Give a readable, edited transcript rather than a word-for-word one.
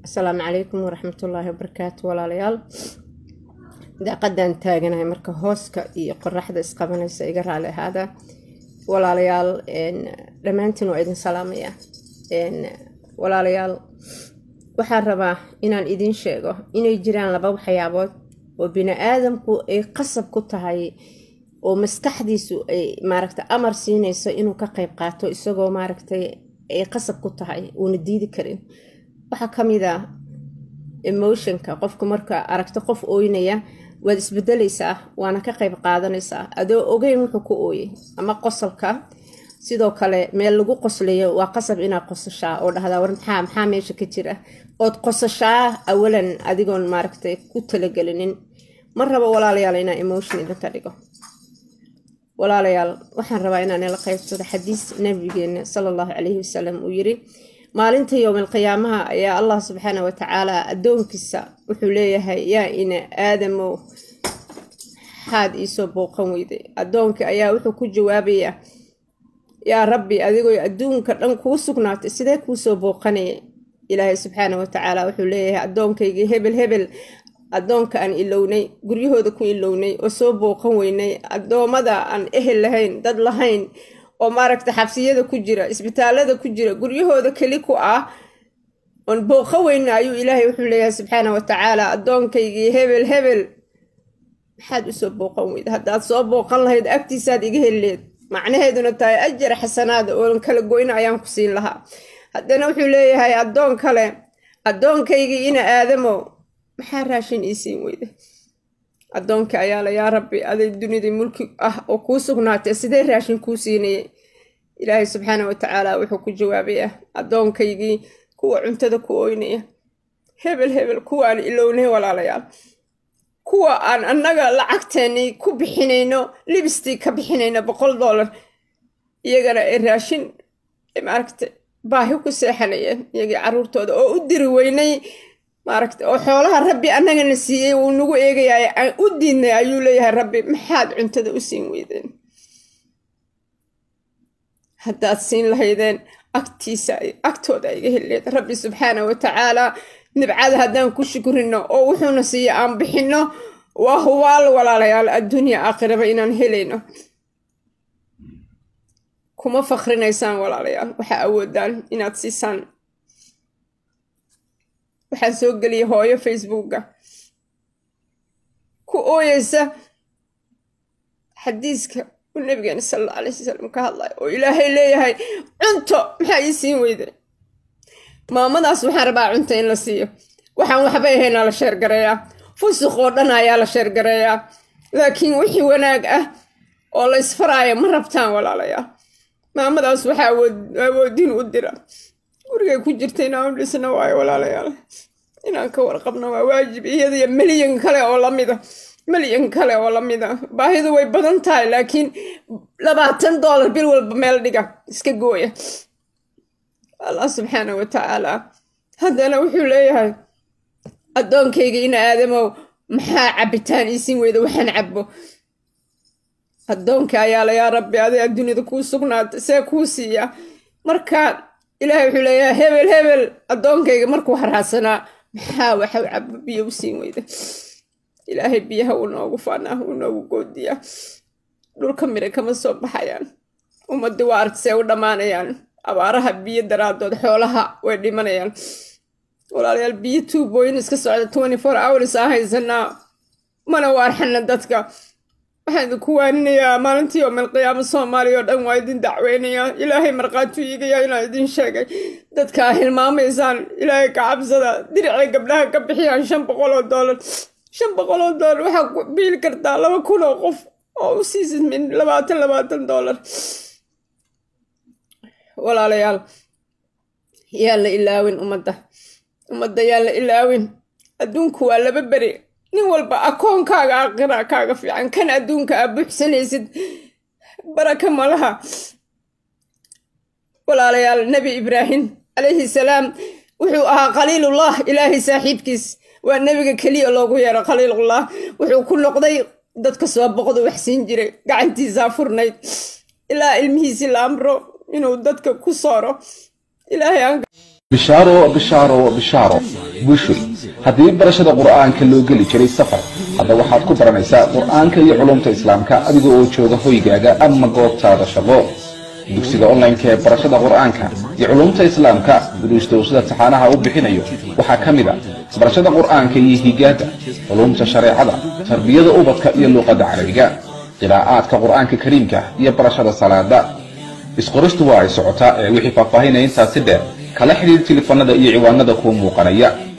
Asalaamu calaykum waraxmatullaahi wabarakaatu. Walaalayaal, daaqadaan taaganahay marka hooska iyo qoraxda isqabanaysa, iga raali ahaada. Walaalayaal, dhammaantiin waa idin salaamaya. Walaalayaal, waxaan rabaa inaan idiin sheego inay jiraan laba waxyaabood oo bini-aadamku ay qasab ku tahay oo maskaxdiisu ay maaragtay amar siinayso inuu ka qayb qaato, isagoo maaragtay ay qasab ku tahay uuna diidi karin. Waxaa ka mid ah emotionka. Qofku marka aragto qof ooynaya, waad isbedelaysaa, waana ka qayb qaadanaysaa adoo ogeyn wuxuu ku ooyay. Ama qosolka sidoo kale, meel lagu qoslayo waa qasab inaad qosashaa oo dhahdaa, "War maxaa meesha ka jira?" Ood qosashaa awalan adigoon maaragtay ku talagelinin. Ma rabo, walaalayaal, inaan emotion idinka dhigo. Walaalayaal, waxaan rabaa inaan ila qaybsado xadiis nabigeena sala Allahu calayhi wasalam uu yiri: maalinta yowmal qiyaamaha ayaa Allah subxaana watacaala addoonkiisa wuxuu leeyahay, "Yaa ina Aadamow, maxaad iisoo booqan weyday?" Addoonka ayaa wuxuu ku jawaabayaa, "Yaa Rabbi, adigoo adduunka dhan kuu sugnaatay, sidee kuusoo booqanayay?" Ilaahay subxaana watacaala wuxuu leeyahay, "Addoonkaygii hebel hebel, addoonka aan ilownay, guryahooda ku ilownay oo soo booqan weynay, addoommada aan ehel lahayn, dad lahayn, oo maaragta xabsiyada ku jira, isbitaalada ku jira, guryahooda keli ku ah, oon booqan weyna," ayuu Ilaahay wuxuu leeyahay subxaana watacaala, "addoonkaygii hebel hebel, maxaad usoo booqan weyda? Haddaad soo booqan lahayd, agtiisaad iga heli leed, macnaheeduna tahay ajar xasanaada ooan kala goyna ayaan ku siin lahaa." Haddana wuxuu leeyahay addoon kale, "Addoonkaygii ina Aadamow, maxaa raashin ii siin weyda?" Addoonka ayaa la, "Yaa Rabbi, aday dunidii mulki ah oo kuu sugnaatay, sidee raashin kuu siinayay?" Ilaahay subxaana watacaala wuxuu ku jawaabayaa, "Addoonkaygii kuwa cuntada ku oynaya, hebel hebel, kuwaan ilownay." Walaalayaal, kuwa aan annaga lacagteennii ku bixinayno lipstick, ka bixinayno $1, iyagana ay raashin maaragta baahi ku seexanayeen iyagii carruurtooda, oo u diri weynay maaragta, oo xoolaha Rabbi annagana siiyey wuu nagu eegayaay aan u diidnay, ayuu leeyahay Rabbi, "Maxaad cuntada u siin weydeen? Haddaad siin lahaydeen, agtiisa agtooda iga heleed." Rabbi subxaana watacaala nibcada haddaan ku shukrino oo wuxuuna siiya aan bixinno, waa hubaal, walaalayaal, adduunya aakhiraba inaan helayno. Kuma fakrinaysaan, walaalayaal, waxaa awoodaan inaad siisaan. Waxaan soo geliyay hooyo Facebooka ku ooyeysa xadiiska uu nabigeena sala Alla alayh wasalam ka hadlayo oo Ilaahay leeyahay, "Cunto maxaa ii siin weyday?" Maamadaas waxaan rabaa cunto in la siiyo. Waxaan waxba ahaynaa la share gareeyaa, fusuq oo dhan ayaa la share gareeyaa, laakiin wixii wanaag ah oo la isfaraayo ma rabtaan. Walaalayaal, maamadaas waxaa awoodiin u dira. Gurigay ku jirta inaan u dhisna waayo. Walaalayaal, inaan ka warqabno waa waajib, iyada iyo milyan kale oo lamida, milyan kale oo lamida. Baahidu way badan tahay, laakiin $20 bil walba meel dhiga, iska gooya. Allah subxaana wa tacaala haddana wuxuu leeyahay, "Addoonkayga ina Aadamow, maxaa cabitaan iisiin weyda waxaan cabbo?" Addoonka ayaa la, "Yaa Rabbi, aday adduunyada kuu sugnaatay, see kuu siiya?" Marka Ilaahay wuxuu leeyahay, "Hebel hebel, addoonkayga markuu harhaadsanaa, maxaa waxa cabo biyo u siin weyda?" Ilaahay biyaha wuu noogu faanaa, wuu noogu goodiyaa. Dhulka mira kama soo baxayaan. Ummadii waa argsee u dhammaanayaan abaaraha biyo daraadood, xoolaha way dhimanayaan. Walaalayaal, biyo tuubooyin iska socda 24 hours aan haysanaa, mana waarxana dadka. Waxaan idinku waaninayaa, maalintii yoomal qiyaama Soomaaliya oo dhan waa idin dacweynayaa. Ilaahay markhaatu iigaya inaan idin sheegay. Dadkaa hilmaamaysaan, Ilaahay ka cabsada. Diricay gabdhaha ka bixiyaan $500, $500 waxaa ku biili kartaa 2000 oo qof oo u siisid min labaatan labaatan dollar. Walaalayaal, yaan la ilaawin ummadda, ummadda yaan la ilaawin. Adduunku waa laba beri. Nin walba akoonkaaga aakhira kaaga fiican. Kan adduunka aa buuxsanaysid baraka malaha. Walaalayaal, Nebi Ibraahim calayhi salaam wuxuu ahaa khaliilullah, Ilaahay saaxiibkiis. Waa nebiga keliya loogu yeero khaliilullah. Wuxuu ku noqday dadka soo boqda wax siin jiray, gacantiisaa furnayd ilaa ilmihiisii la amro inuu dadka ku sooro. Ilaahay aan Bishaaro, bishaaro, bishaaro bushoy! Haddii barashada Qur'aanka loo geli jiray safar, hadda waxaad ku baranaysaa Qur'aanka iyo culumta Islaamka adiga oo jooga hoygaaga ama goobtaada shaqo. Dugsiga online-ka ee barashada Qur'aanka iyo culumta Islaamka, duruusta uu sida taxaanaha u bixinayo waxaa ka mid a barashada Qur'aanka iyo higaada, culumta shareecada, tarbiyada ubadka iyo luuqadda Carabiga, qiraa'aadka Qur'aanka Kariimka iyo barashada salaada. Isqoristu waa ay socotaa, ee wixii faahfaahinaya intaasi dheer kala xidhiir tilifanada iyo ciwaanada kuu muuqanaya.